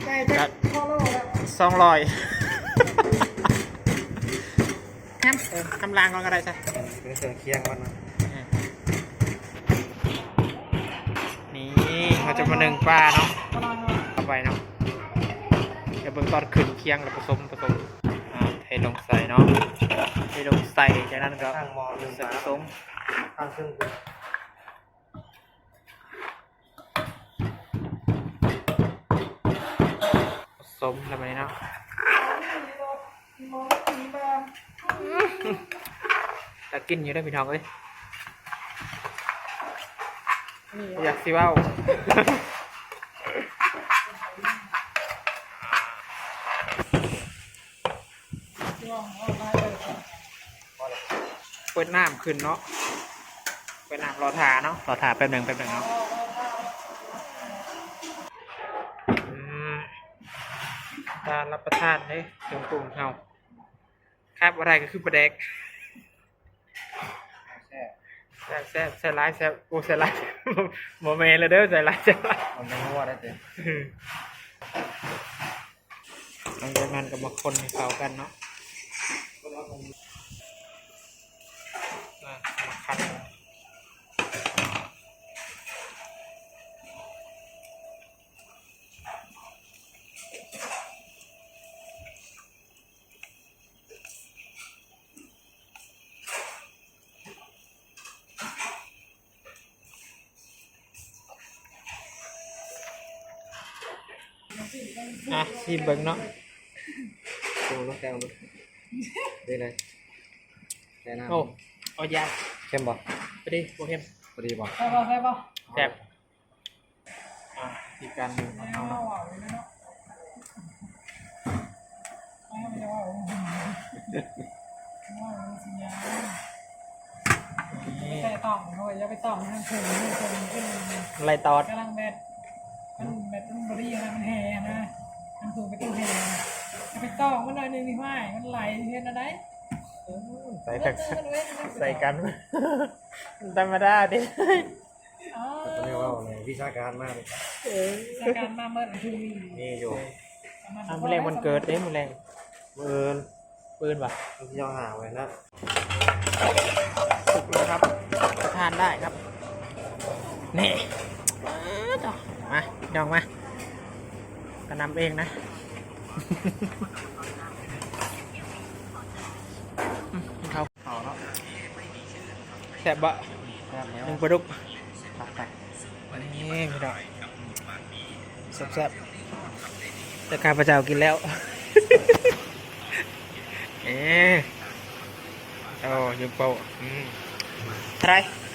ກໍສອງຮ້ອຍ ນຳ ເອີ ນຳລ້າງກ່ອນກໍໄດ້ຊະ ເປັນເຄື່ອງຄຽງກ່ອນເນາະ. ນີ້ ເຮົາຈະມາໜຶ້ງປາເນາະ ເຂົ້າໄປເນາະ ດຽວເບິ່ງຕອນຂຶ້ນຄຽງແລ້ວປະສົມ ປະສົມ ອ່າ ເທລົງໃສ່ເນາະ ເທລົງໃສ່ ຈາກນັ້ນກໍ ຕັ້ງໝໍ້ໜຶ້ງປາ ໃສ່ປະສົມ ຕັ້ງເຄື່ອງ ສົມແລ້ວບັດນີ້ເນາະ ຕາກິນຢູ່ເດີພີ່ນ້ອງເອີຍ ບໍ່ຢາກຊິເວົ້າ. ເປີດນ້ຳຂຶ້ນເນາະ ເປີດນ້ຳລໍຖ້າເນາະ ລໍຖ້າແປັບໜຶ່ງ ແປັບໜຶ່ງເນາະ. ອືມ ຕາຮັບປະທານເດ້ ເຄື່ອງປຸງເຮົາ ຂາດບໍ່ໄດ້ກໍຄືປາແດກ. ແຊບ ແຊບ ໃສ່ຫຼາຍແຊບ ໂອ້ ໃສ່ຫຼາຍ ບໍ່ແມ່ນແລ້ວເດີ ໃສ່ຫຼາຍແຊບຫຼາຍ ມັນຍັງງົວໄດ້ເຕີ ຫຼັງຈາກນັ້ນກໍມາຄົນໃຫ້ເຂົ້າກັນເນາະ ມາ ມາຄັນ. ອ່ະ ຊີມເບິ່ງເນາະ ໂອ້ ລອງແກະເບິ່ງ ເປັນໄດ ແກະນ້ຳ ໂອ້ ເອົາຢາ ເຄັມບໍ່? ພໍດີ ບໍ່ເຄັມ ພໍດີບໍ່? ແຊບບໍ່ ແຊບບໍ່? ແຊບ. ອ່າ ວິທີການໜຶ້ງຂອງເຮົາເນາະ ໄປຕ້ອງ ໂອ້ຍ ຢ່າໄປຕ້ອງໃຫ້ເຖິງ ໃຫ້ເຖິງຂຶ້ນ ໄລ່ຕອດ ກຳລັງແບດ ມັນແບດມັນບໍ່ດີນະ ມັນແຫ່ນະ ມັນຖືໄປຕູ້ແຫ່ນະ ຢ່າໄປຕ້ອງມັນໜ້ອຍໜຶ່ງນີ້ ຫ້ວຍ ມັນໄຫຼເຮັດແນວໃດ? ເອີ ໃສ່ກັນ ໃສ່ກັນ ມັນທຳມະດາເດ້. ອໍ ເຂົາເຈົ້າເວົ້າແຫຼະ ວິຊາການມາເລີຍ ເອີ ວິຊາການມາເໝິດ ມີຢູ່ ອ່າ ມື້ແລງວັນເກີດເດ້ ມື້ແລງ ມື້ອື່ນ ມື້ອື່ນຫວາ ວັນທີຊາວຫ້າໄວ້ນະ ສຸກແລ້ວຄັບ ທານໄດ້ຄັບ ນີ້ ມາ ພີ່ນ້ອງມາ ກະນຳເອງນະ ເຂົ້າ ເຂົ້າເນາະ ແຊບບໍ່? ແຊບແລ້ວ ໜຶ້ງປາດຸກ ຄັກໆ ນີ້ພີ່ນ້ອງ ແຊບໆ ແຕ່ຂ້າພະເຈົ້າກິນແລ້ວ ເອີ ໂອ້ ຢູ່ໂປະ ອືມ ເທົ່າໃດ?